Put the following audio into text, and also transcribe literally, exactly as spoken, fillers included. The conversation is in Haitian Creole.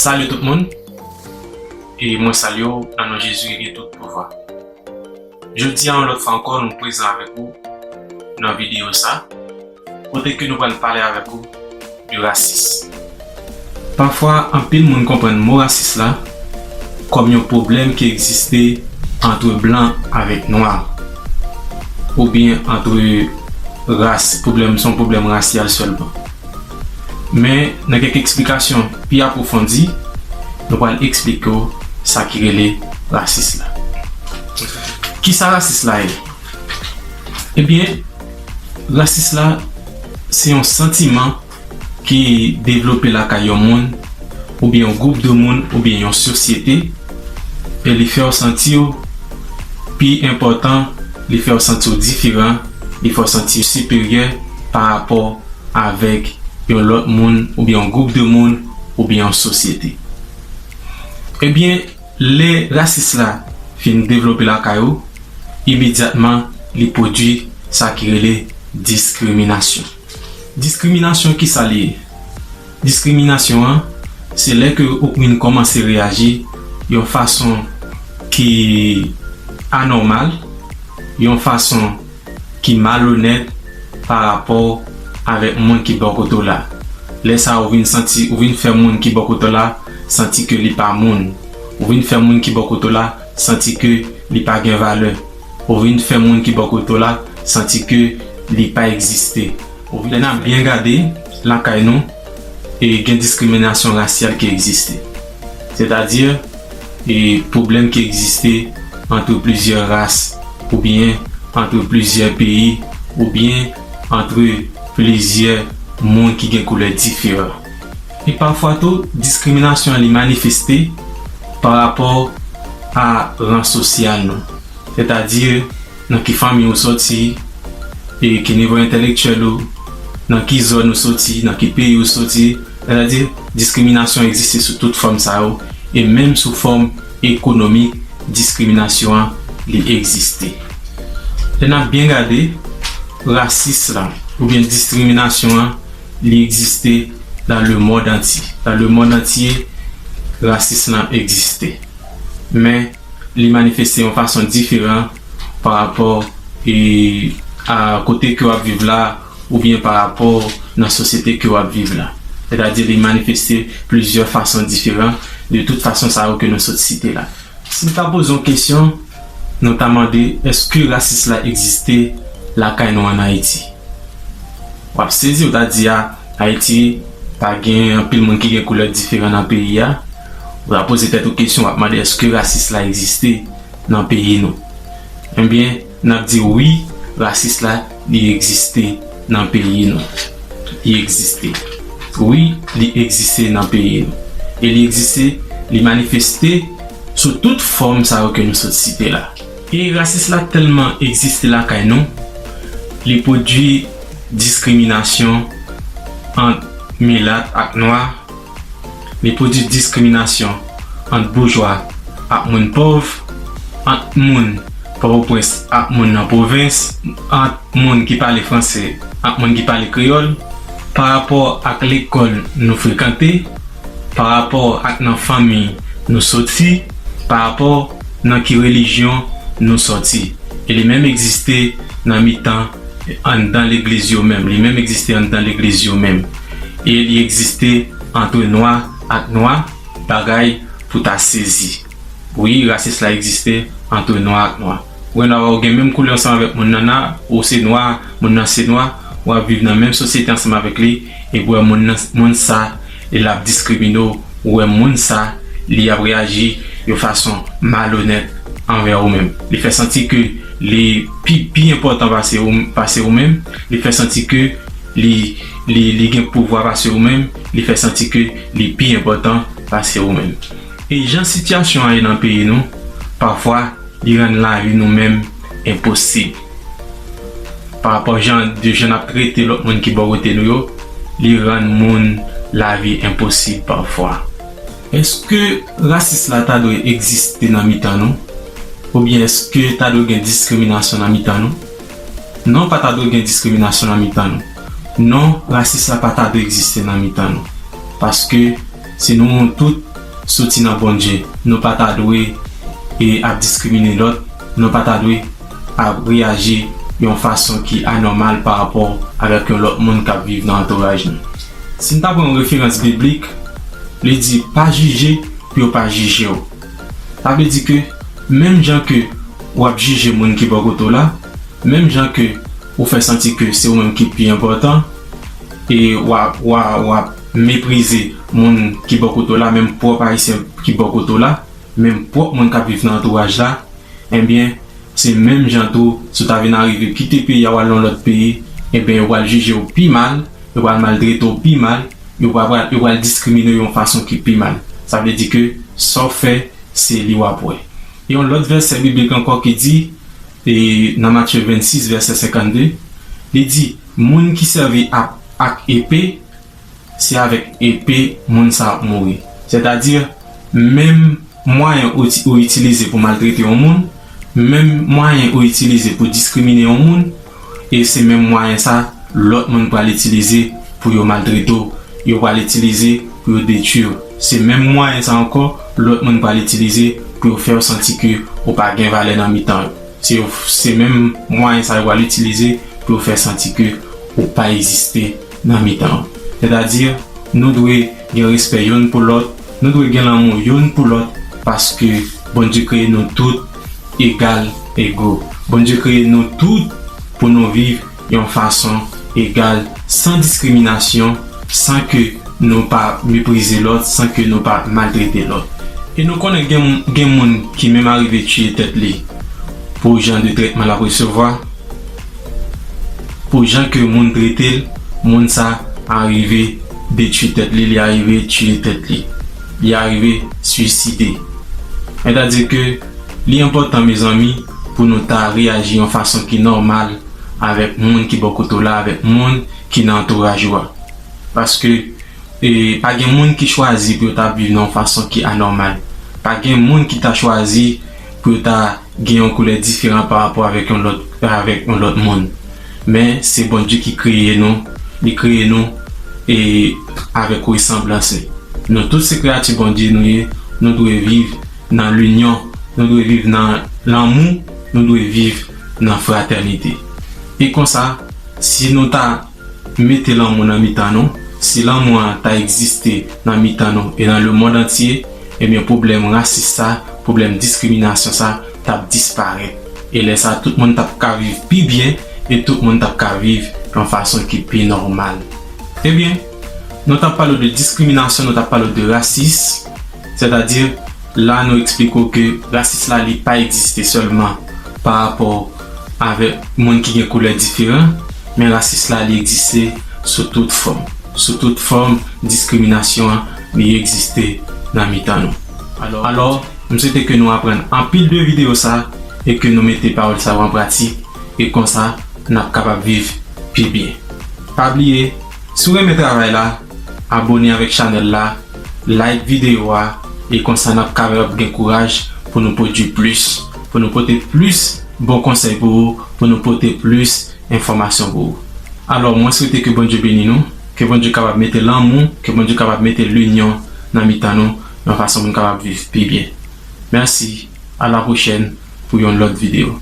Salut tout moun, e mwen salye w nan non Jezi ki gen tout pouvwa. Jodi a, yon lòt fwa ankò, nou prezan avèk ou nan videyo sa, kote ke nou pral pale avèk ou de rasis. Pafwa, anpil moun konprann mo rasis la kòm yon pwoblèm ki egziste antre blan avèk nwa, oubyen antre ras, pwoblèm, se yon pwoblèm rasyal sèlman. Men, nan kèk eksplikasyon pi apwofondi, nou pral eksplike w sa ki rele rasis la. Kisa rasis la ye? Ebyen, rasis la se yon santiman ki devlope lakay yon moun, oubyen yon gwoup de moun, oubyen yon sosyete, e li fè w santi w pi enpòtan, li fè w santi w diferan, li fè w santi w siperyè pa rapò avèk yon lòt moun, oubyen yon gwoup de moun, oubyen yon sosyete. Ebyen, lè rasis la fin devlope lakay ou, imedyatman li pwodui sa ki rele diskriminasyon. Diskriminasyon, kisa li ye? Diskriminasyon an, se lè ke ou vin kòmanse reyaji yon fason ki anòmal, yon fason ki malonèt pa rapò avèk moun ki bò kote w la. Lè sa a, ou vin santi, ou vin fè moun ki bò kote w la santi ke li pa moun. Ou vin fè moun ki bò kote w la santi ke li pa gen valè. Ou vin fè moun ki bò kote w la santi ke li pa egziste. Ou vin, lè n ap byen gade lakay nou, e gen diskriminasyon rasyal ki egziste. Sètadi, e pwoblèm ki egziste antre plizyè ras, oubyen antre plizyè peyi, oubyen antre plizyè moun ki gen koulè diferan. E pafwa tou, diskriminasyon an li manifeste pa rapò a ran sosyal nou. Sètadi, nan ki fanmi ou soti, e ki nivo entèlektyèl ou, nan ki zòn ou soti, nan ki peyi ou soti. Sètadi, diskriminasyon egziste sou tout fòm sa yo, e menm sou fòm ekonomik, diskriminasyon an, li egziste. Lè n ap byen gade, rasis la, oubyen diskriminasyon an, li egziste dans le monde entier. Dans le monde entier, rasis lan egziste. Men, li manifeste yon fason diferan pa rapò, e, a kote ke w ap viv la, oubyen pa rapò nan sosyete ke w ap viv la. Sètadi, li manifeste plizyè fason diferan de tout fason sa yo ke nou sot site la. Si m ta poze yon kesyon, nou ta mande, èske rasis la egziste lakay nou ann Ayiti? W ap sezi, w ta di, a, Ayiti pa gen anpil moun ki gen koulè diferan nan peyi a. W ap poze tèt ou kesyon, w ap mande, èske rasis la egziste nan peyi nou? Ebyen, n ap di wi, rasis la, li egziste nan peyi nou. Li egziste. Wi, li egziste nan peyi nou. E li egziste, li manifeste sou tout fòm sa yo ke nou sot site la. E rasis la tèlman egziste lakay nou, li pwodui diskriminasyon ant milat ak nwa, li pwodui diskriminasyon ant boujwa ak moun pòv, ant moun Pòtoprens ak moun nan pwovens, ant moun ki pale franse ak moun ki pale kreyòl, pa rapò ak lekòl nou frekante, pa rapò ak nan fanmi nou soti, pa rapò nan ki relijyon nou sòti. E li menm egziste nan mitan, anndan legliz yo menm. Li menm egziste anndan legliz yo menm. E li egziste antre nwa ak nwa, bagay pou ta sezi. Wi, rasis la egziste antre nwa ak nwa. Ou gen dwa wè ou gen menm koulè ansanm avèk moun nan, nan, ou se nwa, moun nan se nwa, w ap viv nan menm sosyete ansanm avèk li, epi w wè moun nan, moun sa, e l ap diskrimine w, ou wè moun sa, li ap reyaji yon fason malonèt anvè ou menm. Li fè santi ke li pi, pi enpòtan pase ou, pase ou menm, li fè santi ke li, li, li gen pouvwa pase ou menm, li fè santi ke li pi enpòtan pase ou menm. E jan sitiyasyon an ye nan peyi nou, pafwa, li rann lavi nou menm enposib. Pa rapò jan, de jan n ap trete lòt moun ki bò kote nou yo, li rann moun lavi enposib pafwa. Èske rasis la ta dwe egziste nan mitan nou? Oubyen èske ta dwe gen diskriminasyon nan mitan nou? Non, pa ta dwe gen diskriminasyon nan mitan nou. Non, rasis la pa ta dwe egziste nan mitan nou. Paske se nou tout soti nan Bondye. Nou pa ta dwe e ap diskrimine lòt, nou pa ta dwe ap reyaji yon fason ki anòmal pa rapò avèk yon lòt moun k ap viv nan antouraj nou. Si n ta pran yon referans biblik, li di, pa jije pou yo pa jije w. Sa vle di ke menm jan ke w ap jije moun ki bò kote w la, menm jan ke ou fè santi ke se ou menm ki pi enpòtan, e w ap, w ap, w ap meprize moun ki bò kote w la, menm pwòp Ayisyen ki bò kote w la, menm pwòp moun k ap viv nan antouraj la, ebyen, se menm jan tou, si w ta vin arive kite peyi a, w al nan lòt peyi, ebyen, yo pral jije w pi mal, yo pral maltrete w pi mal, yo pral, yo pral diskrimine w yon fason ki pi mal. Sa vle di ke sa w fè, se li w ap wè. Yon lòt vèsè biblik ankò ki di, e, nan Matye vennsis, vèsè senkannde, li di, moun ki sèvi ak, ak epe, se avèk epe moun sa a ap mouri. Sètadi, menm mwayen ou, ti- ou itilize pou maltrete yon moun, menm mwayen ou itilize pou diskrimine yon moun, e se menm mwayen sa lòt moun pral itilize pou yo maltrete w, yo pral itilize pou yo detwi w. Se menm mwayen sa ankò lòt moun pral itilize pou yo fè w santi ke ou pa gen valè nan mitan yo. Se yo, se menm mwayen sa yo pral itilize pou yo fè santi ke ou pa egziste nan mitan yo. Sètadi, nou dwe gen respè youn pou lòt, nou dwe gen lanmou youn pou lòt, paske Bondye kreye nou tout egal ego. Bondye kreye nou tout pou nou viv yon fason egal, san diskriminasyon, san ke nou pa meprize lòt, san ke nou pa maltrete lòt. E nou konnen gen, gen moun ki menm arive tiye tèt li pou jan de trètman l ap resevwa, pou jan ke moun trete l, moun sa arive detwi tèt li, li arive tiye tèt li, li arive swiside. Sètadi ke li enpòtan, mezanmi, pou nou ta reyaji yon fason ki nòmal avèk moun ki bò kote w la, avèk moun ki nan antouraj ou a. Paske, e, pa gen moun ki chwazi pou yo ta viv nan yon fason ki anòmal. Pa gen moun ki ta chwazi pou yo ta gen yon koulè diferan pa rapò avèk yon lòt, avèk yon lòt moun. Men, se Bondye ki kreye nou, li kreye nou, e, avèk resanblans li. Nou tout se kreyati Bondye nou ye, nou dwe viv nan linyon, nou dwe viv nan lanmou, nou dwe viv nan fratènite. E konsa, si nou ta mete lanmou nan mitan nou, si lanmou an ta egziste nan mitan nou e nan lemonn antye, ebyen pwoblèm rasis sa, pwoblèm diskriminasyon sa t ap disparèt. E lè sa, tout moun t ap ka viv pi byen e tout moun t ap ka viv yon fason ki pi nòmal. Ebyen, nou t ap pale w de diskriminasyon, nou t ap pale w de rasis, sètadi, la nou eksplike w ke rasis la li pa egziste sèlman pa rapò avèk moun ki gen koulè diferan, men rasis la li egziste sou tout fòm. Sou tout fòm diskriminasyon an, li egziste nan mitan nou. Alò, alò, m swete ke nou aprann anpil de videyo sa e ke nou mete pawòl sa yo an pratik e konsa n ap kapab viv pi byen. Pa bliye, si w renmen travay la, abone avèk chanèl la, like videyo a, e konsa n ap kapab gen kouraj pou nou pwodui plis, pou nou pote plis bon konsèy pou ou, pou nou pote plis enfòmasyon pou ou. Alò, mwen swete ke Bondye beni nou, ke Bondye kapab mete lanmou, ke Bondye kapab mete linyon nan mitan nou, yon fason pou nou kapab viv pi byen. Mèsi, a la pwochèn pou yon lòt videyo.